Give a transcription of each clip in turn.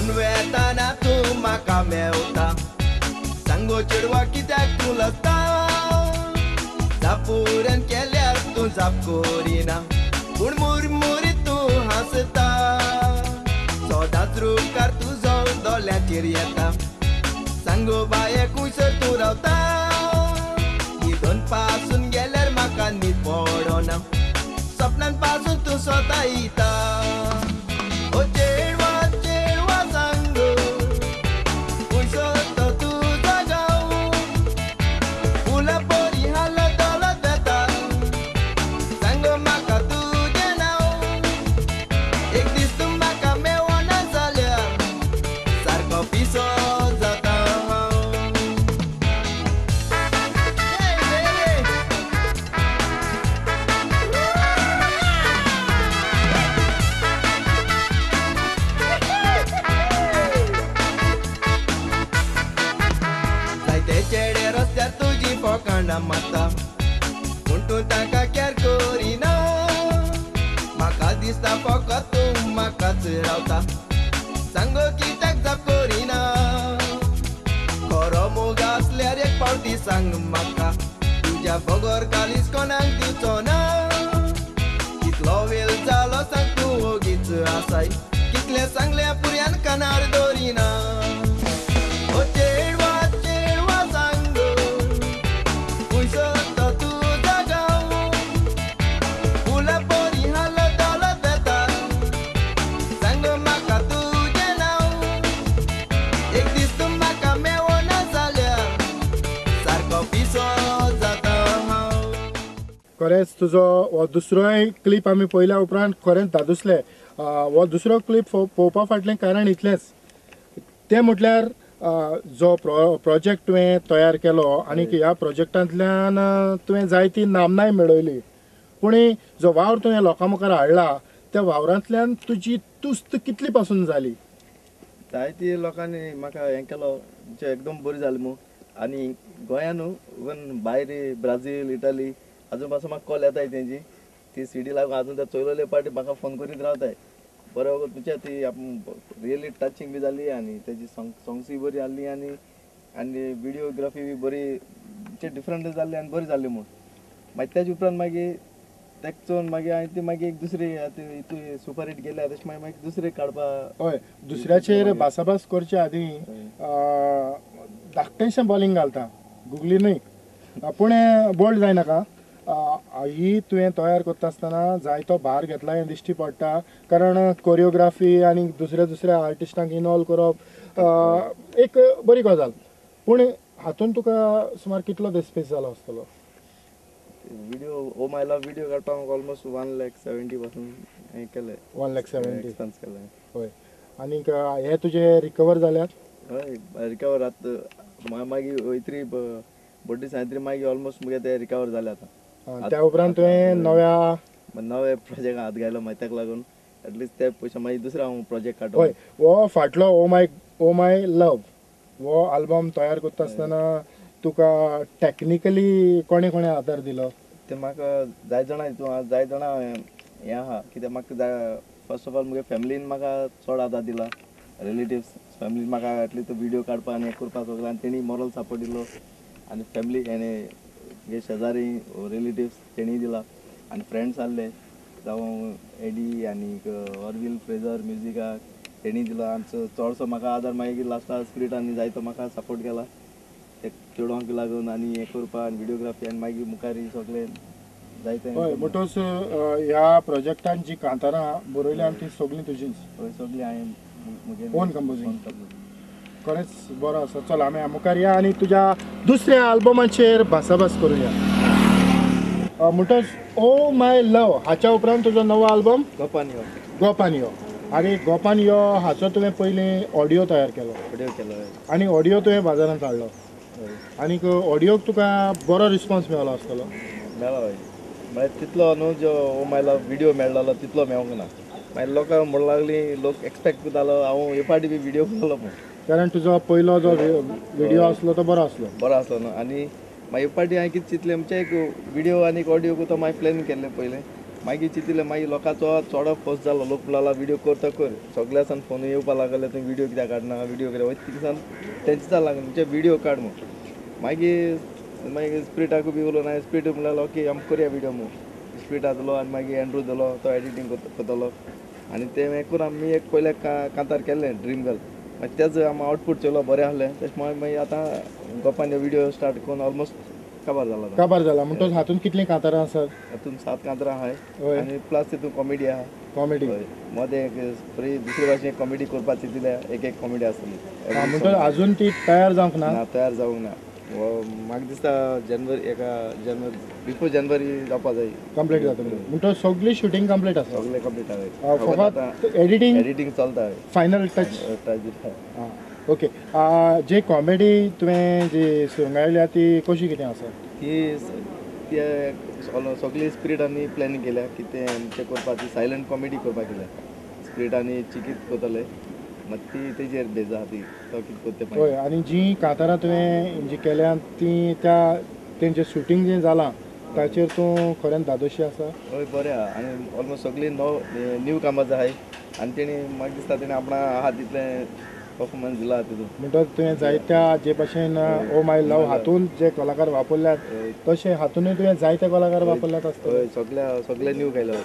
वचून वेताना तूं म्हाका मेवता सांगो चेडवा कित्याक तूं लजता जापुऱ्यान केल्यार तूं जाप करिना पूण मुरमुरी तूं हांसता सदांच रुकार तुजो दोळ्यांचेर येता सांगो बाये खुंयसर तूं रावता न्हिदोन पासून गेल्यार म्हाका न्हीद पडना सपनान पासून तूं स्वता येता ओ चेडवा चेडवा सांगो खुंयसर तो तुजो गांव फुलां परी हालत हालत वेता सांगो म्हाका तुजें नांव एक दीस तूं म्हाका मेवना जाल्यार सारको पिसो जाता हांव. जायते चेडे रस्त्यार तुजी फोकाणां मारता पूण तूं तांकां कॅर करिना म्हाका दिसता फकत तूं म्हाकाच रावता सांगो कित्याक जाप करिना खरो मोग आसल्यार एक फावटी सांग म्हाका तुज्या बगर कालीच कोणाक दिवचो ना कितलो वेळ जालो सांग तूं ओगीच आसाय कितलें सांगलें पुऱ्यान कानार दवरिना ओ चेडवा चेडवा सांगो खुंयसर तो तुजो गांव फुलां परी हालत हालत वेता सांग म्हाका तुजें नांव एक दीस तूं म्हाका मेवना जाल्यार सारको पिसो जाता हांव. खरेंच तुजो हो दुसरोय क्लिप आमी पळयल्या उपरांत खरेंच धादोसले. हो दुसरो क्लिप पळोवपा फाटलें कारण इतलेंच तें म्हटल्यार जो प्रोजेक्ट तुवें तयार केलो आनी ह्या प्रोजेक्टांतल्यान तुवें जायती नामनाय मेळयली पूण जो वावर तुवें लोकां मुखार हाडला त्या वावरांतल्यान तुजी तुस्त कितली पासून जाली? जायती लोकांनी म्हाका हें केलो एकदम बरी जाली म्हूण आनी गोंया न्हू इवन भायर ब्राझील इटाली आजून पासून म्हाका कॉल येताय तेंची ती सीडी लागून आजून ते चोयलोले पाटी म्हाका फोन करीत रावताय बरें तुमच्या ती रियली टचिंग बी जाली आनी तेजी सोंग्सूय बरी आहली आनी आनी विडियोग्राफी बी बरी डिफरंट जाल्ली आनी बरी जाल्ली म्हूण मागीर तेजे उपरांत मागीर तेका चोवन मागीर हांवें ती मागीर एक दुसरी आतां सुपर हिट गेल्या तशें मागीर मागीर दुसरी काडपा. हय दुसऱ्याचेर भासाभास करचे आदीं धाकटेंशें बॉलिंग घालता गुगली न्हय पूण बोल्ड जायनाका. ही तुवें तयार करता आसतना जायतो भार घेतला हें दिश्टी पडटा कारण कोरियोग्राफी आनी दुसऱ्या दुसऱ्या आर्टिस्टांक इनवॉल्व करप एक बरी गजाल पूण हातून तुका सुमार कितलो दस्पेस जालो आसतलो? Video oh my love video काडपाक ऑलमोस्ट 1,70,000 पासून हें केलें. 1,70,000 एक्सपेन्स केलें. हय आनीक हे तुजे रिकवर जाल्यात? हय रिकवर आतां मागीर वयतरी बड्डे सांतरी मागीर ऑलमोस्ट मुगे ते रिकवर जाले आतां. त्या उपरांत तुवें नव्या नवे प्रोजेक्ट हात घायलो मागीर ताका लागून एटलिस्ट ते पयशे मागीर दुसरो हांव प्रोजेक्ट काडटा. हय हो फाटलो ओ my लव हो आल्बम तयार करता आसतना तुका टॅक्निकली कोणें कोणें आदार दिलो? ते म्हाका जाय जाणां हितून जाय जाणां हें आहा कित्याक म्हाका जाय फर्स्ट ऑफ ऑल मुगे फॅमिलीन म्हाका चड आदार दिला रिलेटिव्स फॅमिलीन म्हाका एटलिस्ट विडियो काडपा आनी हें करपा सगळें आनी तेणी मोरल सपोर्ट दिलो आनी फॅमिली हेणें मुगे शेजारी रिलेटिव्स तेणी दिला आनी फ्रेंड्स आहले जावं एडी आनी ऑरवील फ्रेजर म्युजिकाक तेणी दिला आनी चडसो म्हाका आदार मागीर लास्टाक स्पिरिट आनी जायतो म्हाका सपोर्ट केला ते चेडवांक लागून आनी हें करपा आनी विडियोग्राफी आनी मागीर मुखार सगळें जायते. हय म्हणटच ह्या प्रोजेक्टान जी कांतारां बरयल्या ती सगळीं तुजीच? हय सगळीं हांवें म्हगे ओन कंपोजींग. खरेंच बरो आसा. चल आमी मुखार या आनी तुज्या दुसऱ्या आल्बमाचेर भासाभास करुया. म्हणटच ओ my लव हाच्या उपरांत तुजो नवो आल्बम गोपान यो. गोपान यो आनी गोपान यो हाचो तुवें पयलीं ऑडियो तयार केलो? ऑडियो केलो आनी ऑडियो तुवें बाजारांत हाडलो आनीक ऑडियोक तुका बरो रिस्पॉन्स मेळ्ळो आसतलो? मेळ्ळो हय म्हळ्यार तितलो न्हू जो ओ my love video मेळ्ळो तितलो मेळोंक ना मागीर लोकांक म्हणूंक लागली लोक एक्सपेक्ट करतालो हांव हे फावटी बी व्हिडियो केलो म्हूण कारण तुजो पयलो जो व्हिडियो आसलो तो बरो आसलो. बरो आसलो न्हू आनी मागीर हे फावटी हांवें कितें चिंतलें म्हणजे एक व्हिडियो आनी एक ऑडियो तो मागीर प्लॅन केल्लें पयलें मागीर चिंतलें मागीर लोकांचो चड फोर्स जालो लोक म्हणला व्हिडियो करता कर सगळ्या सान फोन येवपा लागले तुवें व्हिडियो कित्याक काडना व्हिडियो कित्याक वयता तिका सान तेंचे जाल लागलें म्हणजे व्हिडियो काड म्हूण मागीर मागीर स्प्रिटाकूय बी उलोवन हांवें स्प्रीट म्हणल्यार ओके आमी करया व्हिडियो म्हूण स्प्रिटा दिलो आनी मागीर एंड्रू दिलो तो एडिटींग करतलो आनी तें हें करून आमी एक पयलें कांतार केल्लें ड्रीम गर्ल मागीर तेच आमी आवटपूट चेलो बरें आसलें तशें मागीर आतां गोपान व्हिडियो स्टार्ट करून ऑलमोस्ट काबार जाला काबार जाला म्हणटच हातून कितलीं कांतारां आसात हातून 7 कांतारां आहाय आनी प्लस तितून कॉमेडी आहा कॉमेडी मदें एक बरी दुसरे भाशेन कॉमेडी करपाची दिल्या एक एक कॉमेडी आसतली म्हणटच अजून ती तयार जावंक ना ना तयार जावंक ना म्हाका दिसता जनवरी एका जनवरी बिफोर जनवरी जावपा जाय कंप्लीट जातली म्हणटच सगळी शुटींग कंप्लीट आसा सगळें कंप्लीट आसा फकत एडिटींग एडिटींग चलता फायनल टच टच ओके जे कॉमेडी तुवें जी सुरंगायल्या ती कशी कितें आसा ती ते सगळी स्पिरिटांनी प्लॅनिंग केल्या की तें आमचें करपाची सायलंट कॉमेडी करपाक केल्या स्पिरिटांनी चिकीत करतले मात ती तेजेर बेज आहा ती तो कितें करता हय आनी जी कांतारां तुवें जी केल्या ती त्या तेंचें शुटींग जें जालां ताचेर तूं खऱ्यान धादोशी आसा हय बरें आहा आनी ऑलमोस्ट सगळीं न्यू कामां आहाय आनी तेणी म्हाका दिसता तेणी आपणा आहा तितलें परफॉर्मन्स दिला तितून म्हणटच तुवें जायत्या जे भाशेन ओ my लव हातून जे कलाकार वापरल्यात तशें हातूनय तुवें जायते कलाकार वापरल्यात आसतले हय सगल्या सगळे न्यू केल्या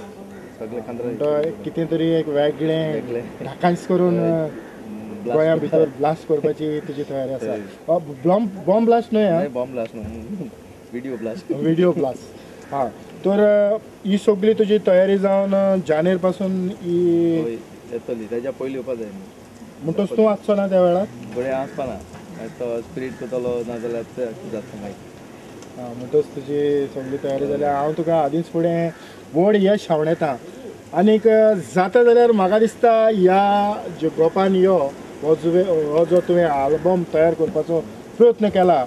सगळे म्हणटा कितें तरी एक वेगळें ढाकांच करून गोंया भितर ब्लास्ट करपाची तुजी तयारी आसा बॉम्ब ब्लास्ट न्हय बॉम्ब ब्लास्ट न्हू व्हिडियो ब्लास्ट व्हिडियो ब्लास्ट हां तर ही सगळी तुजी तयारी जावन जानेर पासून ही येतली तेज्या पयलीं येवपा जाय म्हणटच तूं आसचो ना त्या वेळार घडये आसपा ना तो स्पिरीट करतलो ना जाल्यार जाता मागीर आं म्हणटच तुजी सगळी तयारी जाल्या हांव तुका आदींच फुडें व्हड यश हांवणेता आनीक जाता जाल्यार म्हाका दिसता ह्या जे गोपान यो हो जो तुवें आल्बम तयार करपाचो प्रयत्न केला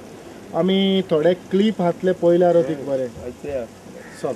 आमी थोडे क्लिप हातले पळयल्यार अदीक बरें चल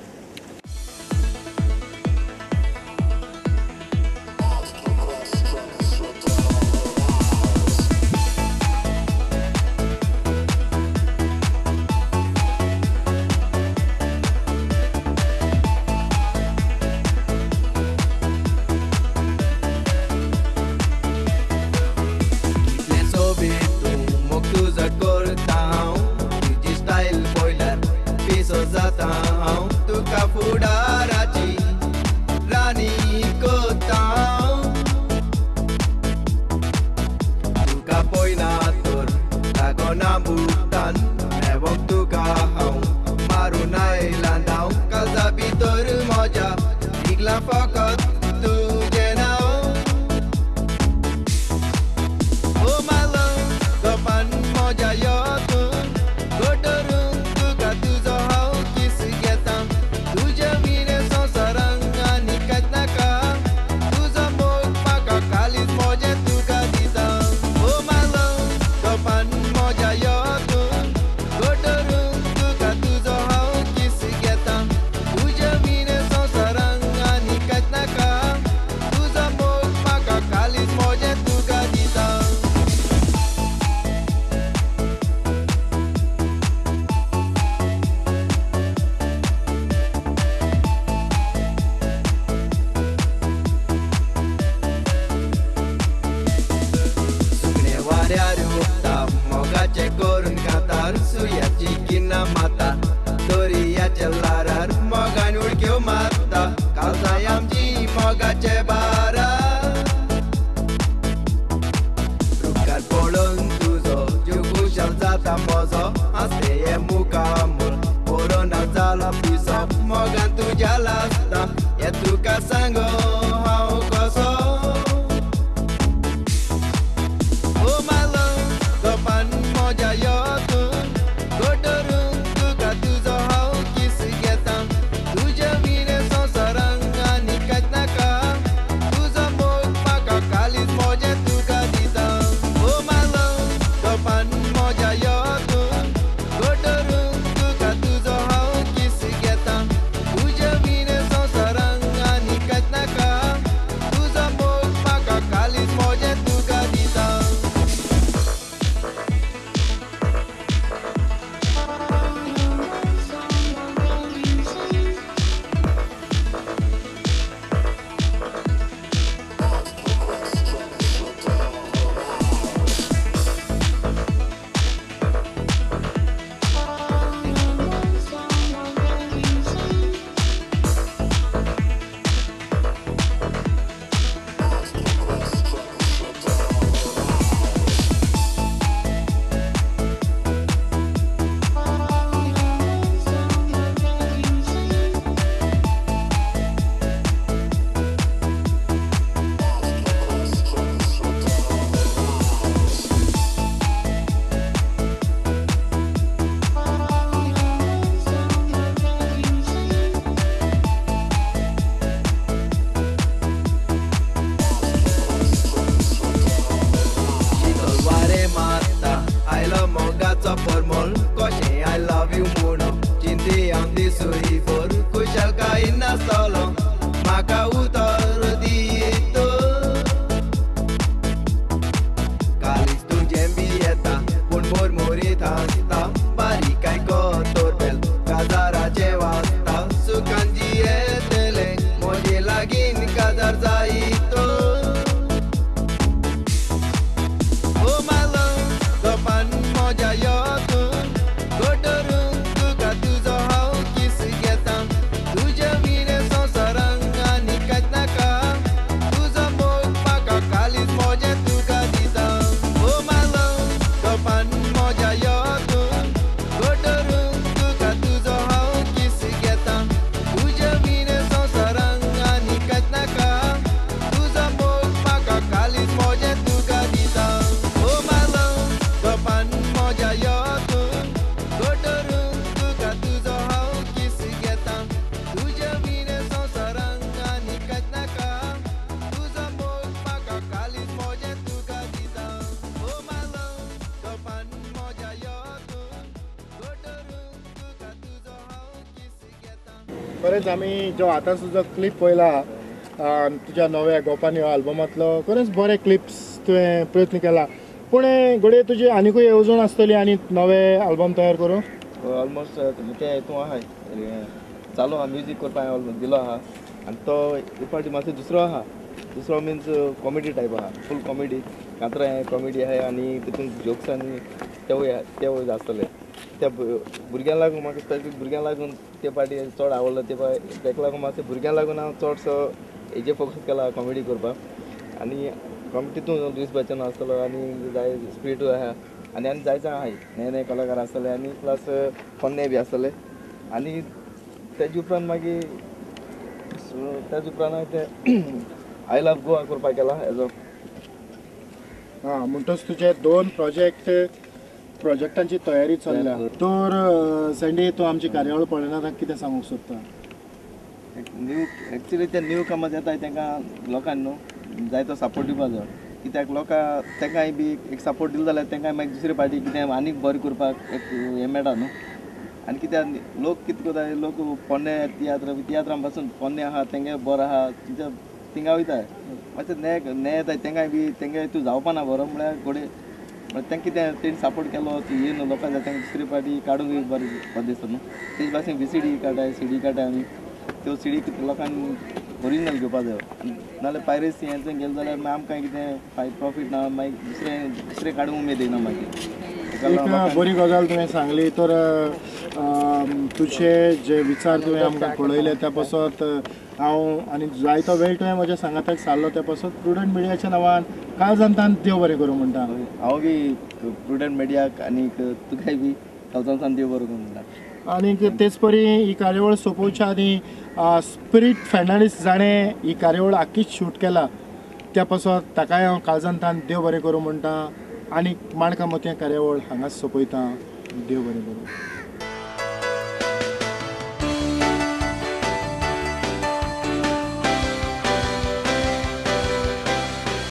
तुझ्या विणे संवसारांत आनी कांयच ना. खरेंच आमी जो आतां तुजो क्लिप पळयला तुज्या नव्या गोपानी आल्बमांतलो, खरेंच बरे क्लिप्स तुवें प्रयत्न केला. पूण घडये तुजी आनिकूय येवजण आसतली आनी नवे आल्बम तयार करूं? ऑलमोस्ट तें हितून आहा, चालू आहा, म्युजीक करपाक हांवें दिलो आहा. आनी तो एक फावटी मातसो दुसरो आहा, दुसरो मिन्स कॉमेडी टायप आहा, फूल कॉमेडी, कांतरां कॉमेडी आहा आनी तितून जोक्स आनी तेवूय तेवूय आसतले. त्या भुरग्यांक लागून म्हाका स्पेसिफीक भुरग्यांक लागून ते पार्टी चड आवडलो. ते तेका लागून मातशें भुरग्यांक लागून हांव चडसो हेजेर फोकस केला कॉमेडी करपाक. आनी कॉमेडी तितून लुईस बच्चन आसतलो आनी जाय स्पिरिटूय आहा आनी आनी जायते आहाय नवे नवे कलाकार आसतले आनी प्लस पोन्ने बी आसतले. आनी तेजे उपरांत मागीर तेजे उपरांत हांवें तें I love Goa करपाक केला एजो. हां, म्हणटच तुजे दोन प्रोजेक्टांची तयारी चल्ल्या. तर सँडी, तूं आमची कार्यावळ पळयना ताका कितें सांगूंक सोदता? न्यू एक्चुली ते न्यू कामां येताय तांकां लोकांक न्हू जायतो सपोर्ट दिवपा जाय. कित्याक लोकां तांकांय बी एक सपोर्ट दिलो जाल्यार तांकां मागीर दुसरे पार्टी कितें आनीक बरें करपाक एक हें मेळटा न्हू. आनी कित्याक लोक कितें करता, लोक पोन्ने तियात्र तियात्रां पासून पोन्ने आहा तेंगे बरो आहा थिंगा वयताय. मातशें ने ने येताय तेंकांय बी तेंगे तूं जावपा ना बरो म्हळ्यार घोडे तेंकां कितें तेणी सपोर्ट केलो येवन लोकांक जाय तांकां दुसरे पार्टी काडूंक बरें बरें दिसता न्हू. तेजे भाशेन व्ही सी डी काडटाय, सी डी काडटाय आमी, त्यो सी डी लोकांक ओरिजिनल घेवपा जायो. नाजाल्यार पायरेसी हें तें गेलें जाल्यार मागीर आमकां कितें फायदो प्रॉफीट ना, मागीर दुसरें दुसरें काडूंक उमेद येना मागीर. एक बरी गजाल तुवें सांगली. तर तुजे जे विचार तुवें आमकां कळयले त्या पासत हांव आनी जायतो वेळ तुवें म्हज्या सांगाताक सारलो त्या पासत प्रुडंट मिडियाच्या नांवान काळजांतान देव बरें करूं म्हणटा. हांव बी प्रुडंट मिडियाक आनी तुकाय बी काळजांतान देव बरें करूं म्हणटा. आनीक तेच परी ही कार्यावळ सोंपोवच्या आदी स्पिरीट फर्नांडीस जाणें ही कार्यावळ आख्खीच शूट केला त्या पासत ताकाय हांव काळजांतान देव बरें करूं म्हणटा. आनी माणका मोतयां कार्यावळ हांगाच सोंपयता. देव बरें करूं.